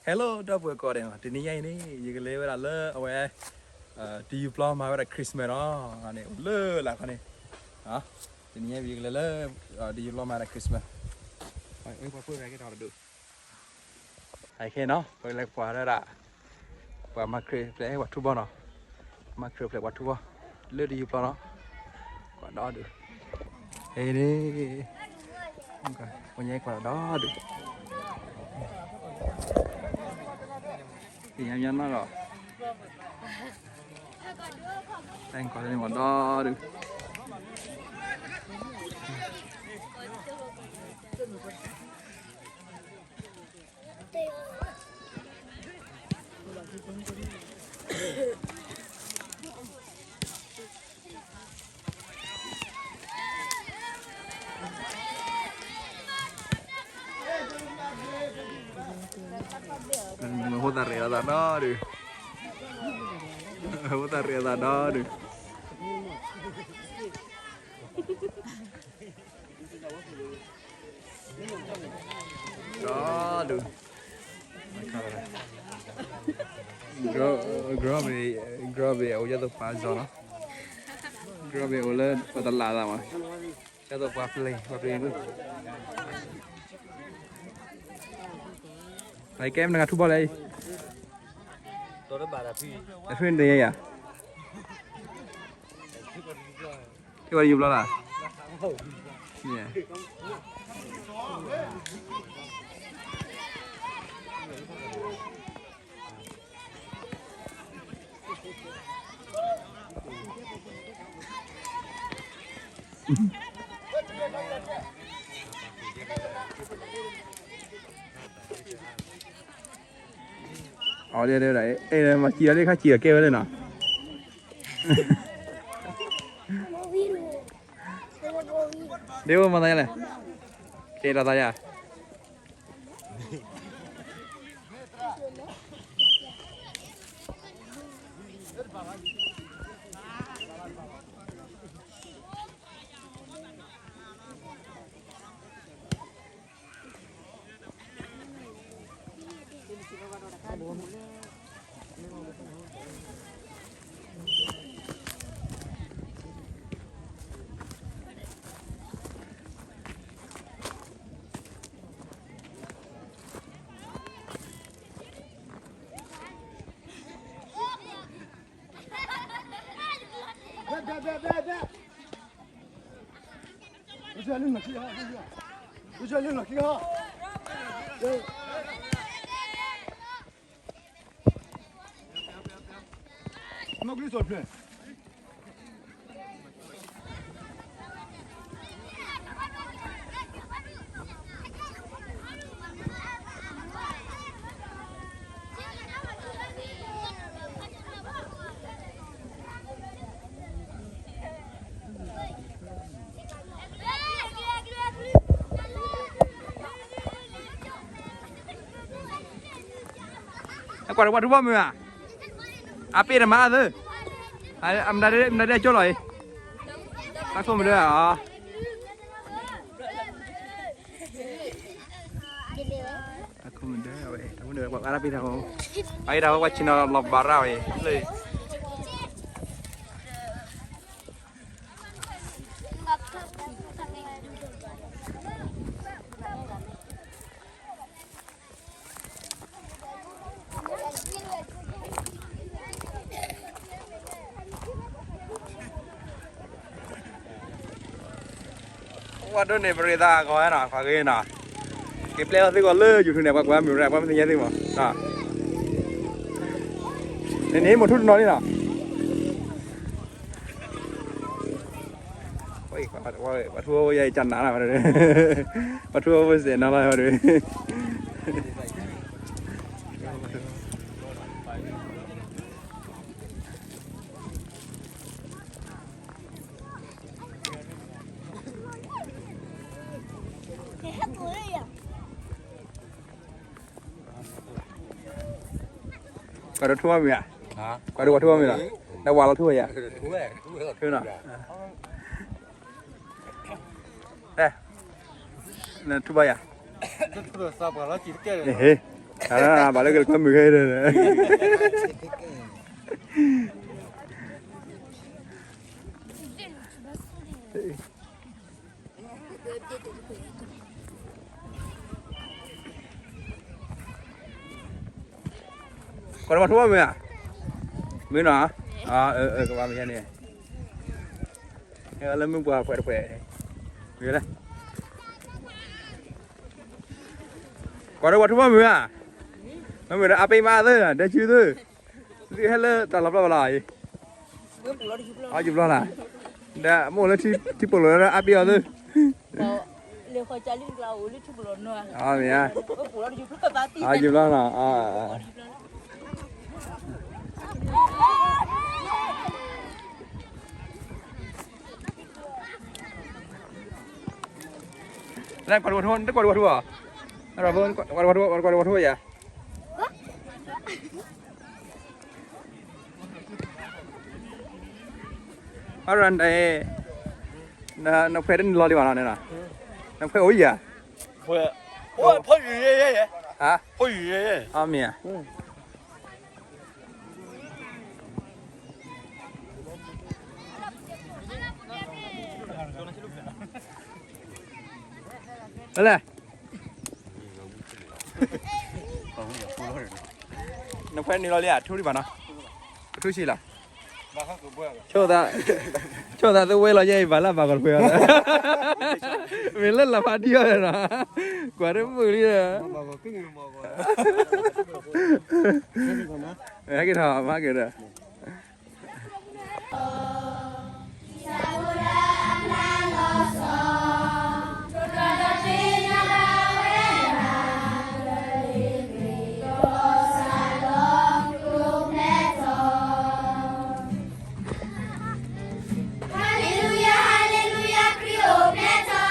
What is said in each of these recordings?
Hello ဒီပုၢ်ဝဲၢ်ကိးဂၤဒဲးနီၤ, တနံၤညါအံၤန့ၣ် ယကလဲၤဝဲဒၣ်လၢအဝဲ တယူၤပျီမၤဝဲဒၣ် Christmas နီၤ, န့ၣ်အိၣ်လၢလာ်ခီန့ၣ်, တနံၤညါအံၤယကလဲၤလၢ တယူၤပျီမၤဝဲဒၣ် Christmas, ပှၤပှ့ၤဝဲကဲထီၣ်တဒူၣ်, အခဲနီၤ ပကလဲၤကွၢ်ဒၣ် ပှၤမၤခရံာ်ဖျဲးပှၤထူဘီနီၤ, မၤခရံာ်ဖျဲးပှၤထူဘီ လၢတယူၤပျီနီၤ, ကွၢ်ဒီဒူၣ်, အ့န့ၣ် ပှၤညါကွၢ်ဒီဒူၣ်, သ့ၣ်ညါမညီနီၤလီၤ, တၢ်ကွၢ်န့ၣ်မၤဒီဒူၣ် မ့ၢ်ဟိသၣ်ရဲၣ်အသးဒီဒူၣ်, ဟိသၣ်ရဲၣ်အသးဒီဒူၣ်, ဒီဒူၣ်, ကရီဘ့ၣ် ကရီဘ့ၣ် ကရီဘ့ၣ်အိၣ်ယဲသိးပှၤစီၤနီၤ, ကရီဘ့ၣ်အိၣ်လၢပတလးသးမး, ယဲသိးပှၤပျ့ၤ ပှၤပျ့ၤ, ပကဲမနုၤဂၤထူဘီလဲၣ်, တဖုန့ၣ်ယဲယၤ ထံၣ်ဝဲတယူၤပျီလၢ်, အဒဲဒဲဒၣ် မၤစံးအီၤလၢခါစံးအီၤကဲဝဲလၢနီၤ, ဒ့ဝဲမၤသးယါလဲၣ်, ကဲလီၤသးယါ ကွၢ်ဒီးပှၤထူဘီမုၢ်ဧါ, အပ့ၢ်တမၤအသၢ, မတၤဒဲကၠိလီၤအံၤ, တၢ်ခိၣ်မုၢ်ဒၢအီၤ တၢ်ခိၣ်မုၢ်ဒၢဝဲ တၢ်ခိၣ်မုၢ်ဒၢဝဲ ပှၤအါတၢ်ပ့ၢ်တၢ်ခိၣ်, ပှၤအံၤတၢ်ဝဲပှၤဆ့ၣ်နီၤလီၤဘၣ်ရၣ်ဝဲ လၢ ပှၤဒိးန့ၢ်ပရံးသးဂီၤနီၤ ပှၤဂ့ၤနီၤ, က့ၤပျဲလီၤသ့ၣ်ဂီၤလၢယူၤထူန့ၣ် ပှၤကွၢ်မုာ်ရၣ် ပှၤမ့ၢ်သ့ၣ်ညါသ့ၣ်မး, န့ၣ်န့ၣ်မိၢ်ထူတနီၤလံနီၤ ပှၤထူဝဲယဲအံၤကနၤလီၤ, ပှၤထူဝဲစဲးနီၤလီၤ, ပှၤထူဝဲမ့ၢ်ဧါ, ပှၤထူဝဲမ့ၢ်လီၤ, နဝၤလီၤထူဝဲယၤ, ထူနီၤ, နထူဘၣ်ယၤ, ဟ့ၣ် ဘၣ်လၢကလၢမုၢ်ခဲဒီး ကွၢ်တဝီထူဘၣ်မုာ်ဧါ, မုာ်နီၤ, ကဘၣ်မုာ်န့ၣ်, လၢမုၢ်ပှၢ်ဖှဲးတဖှဲး, မုာ်လဲၣ်, ကွၢ်တဝီထူဘၣ်မုာ်ဧါ, မ့မ့ၢ်ဒီးအပ့ၤမးသၢ, ဒဲဆူသၢ, သုဟဲလၢတၢ်လီၤပျီဘၣ်လီၤအံၤ, အယူၤပျီလီၤ, ဒီးမိၢ်လၢထံပီးလိာ်လၢအပ့ၤအီၤသၢ လၢဃီကလံကျါအိၣ်လၢထံပီးလိာ်နီၤ, မ့ၢ်ဧါ, ယူၤပျီနီၤ, ကွၢ်တဝီထူ, ကွၢ်တဝီထူ, ကွၢ်တဝီထူယၤ အရၣ်, နဖှဲးတန့ၢ်လီၤလံဘၣ်နီၤ, နဖှဲးအိၣ်ယၤ, ဖဲ, ဖဲယံၤယဲ, ဖဲယံၤယဲ, မ့ၢ်ဧါ, လဲၣ် နဖှဲးန့ၢ်လီၤလံဧါ, ထူဒံးဘၣ်နီၤ, ပထူဆံးလီၤ, ဆိသး, ဆိသးသုဝဲလီၤယဲအံၤ ဘၣ်လၢဘၣ်ကီးတဖှဲးအီၤ, မ့ၢ်လၢလၢ်ဖးဒံအီၤနီၤ, ကွၢ်တမုာ်လံ, ဟဲက့ၤထီၣ်မၤက့ၤဒီး Hallelujah, hallelujah, Khri opmeta.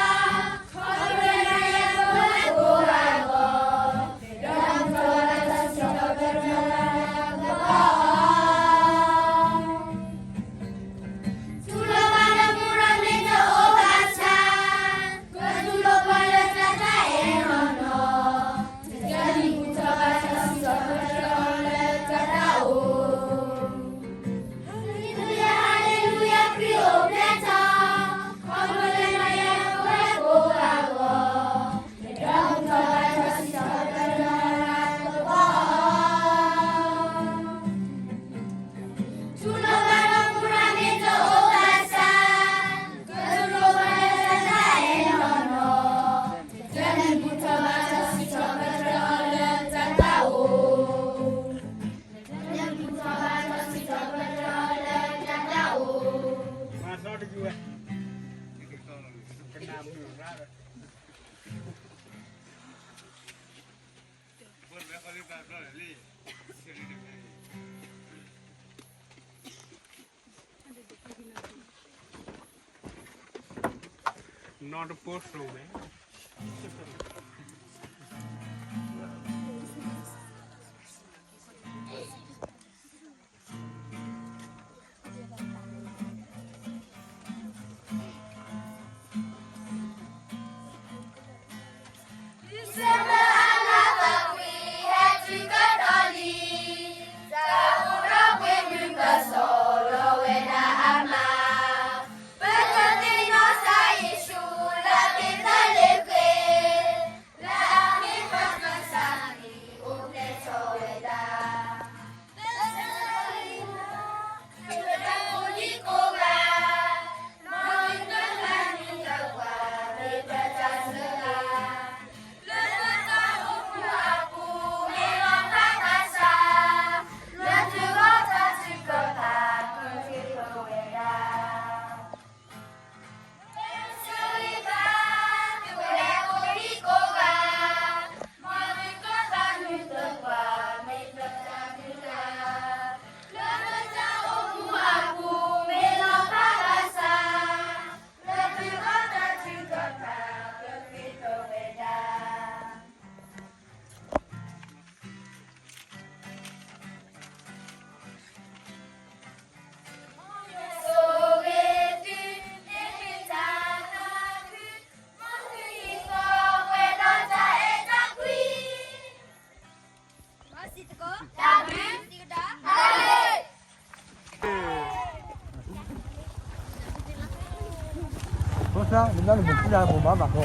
နဘၣ်နဘူးကူၣ်လၢပမၤဘၣ်ဃီ,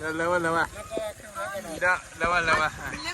လၢဝဲလၢဝဲ, လၢဝဲလၢဝဲ,